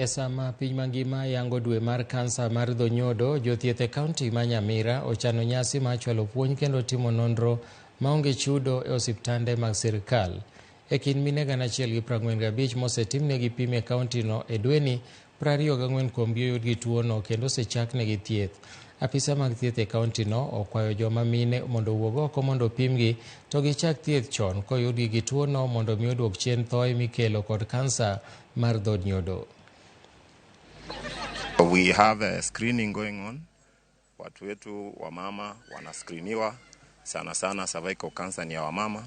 E sama piny mangima yango dwe mar kansa mar dho nyodo, jothieth e kaunti ma Nyamira ochano nyasi mar chwalo puonj kendo timo nonro maonge chudo e osiptande mag sirkal. E kind mine 1045 mosetimnegi pim e kauntino e dweni, 24 kuomgi oyud gi tuono kendo osechaknegi thieth. Apisa mag thieth e kauntino okwayo joma mine mondo owuog oko mondo opimgi to gichak thieth chon koyudgi gi tuono mondo mi oduok chien thoe mikelo kod kansa mar dho nyodo. We have a screening going on. Watu wetu wamama wanascreeniwa sana sana, cervical cancer ni ya wamama.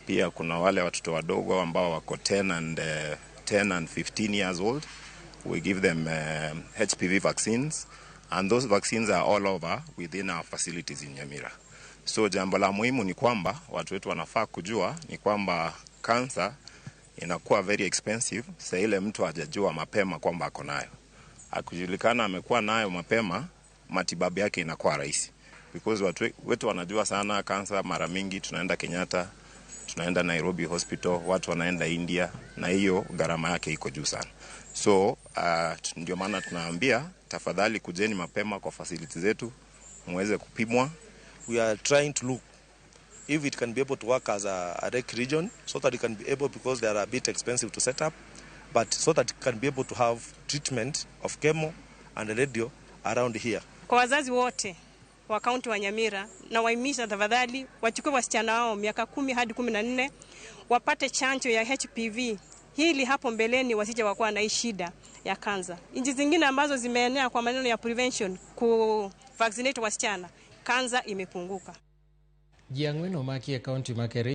Pia kuna wale watoto wadogo ambao wako 10 and 15 years old. We give them HPV vaccines, and those vaccines are all over within our facilities in Nyamira. So jambo la muhimu ni kwamba watu wetu wanafaa kujua ni kwamba cancer inakuwa very expensive saa ile mtu hajajua mapema kwamba ako nayo. Akujulikana amekuwa nayo mapema, matibabu yake inakuwa rahisi, because watu wetu wanajua sana kansa. Mara mingi tunaenda Kenyatta, tunaenda Nairobi Hospital, watu wanaenda India, na hiyo gharama yake iko juu sana. So ndio maana tunaambia tafadhali kujeni mapema kwa facility zetu muweze kupimwa. We are trying to look if it can be able to work as a REC region so that it can be able, because they are a bit expensive to set up, but so that it can be able to have treatment of chemo and radio around here. Kwa wazazi wote wa kaunti wa Nyamira nawahimiza tafadhali wachukue wasichana wao miaka 10 hadi 14 wapate chanjo ya HPV ili hapo mbeleni wasije wakuwa na hii shida ya kansa. Nchi zingine ambazo zimeenea kwa maneno ya prevention ku vaccinate wasichana, kansa imepunguka. Ji 4 omaki e kaunti ma Kericho.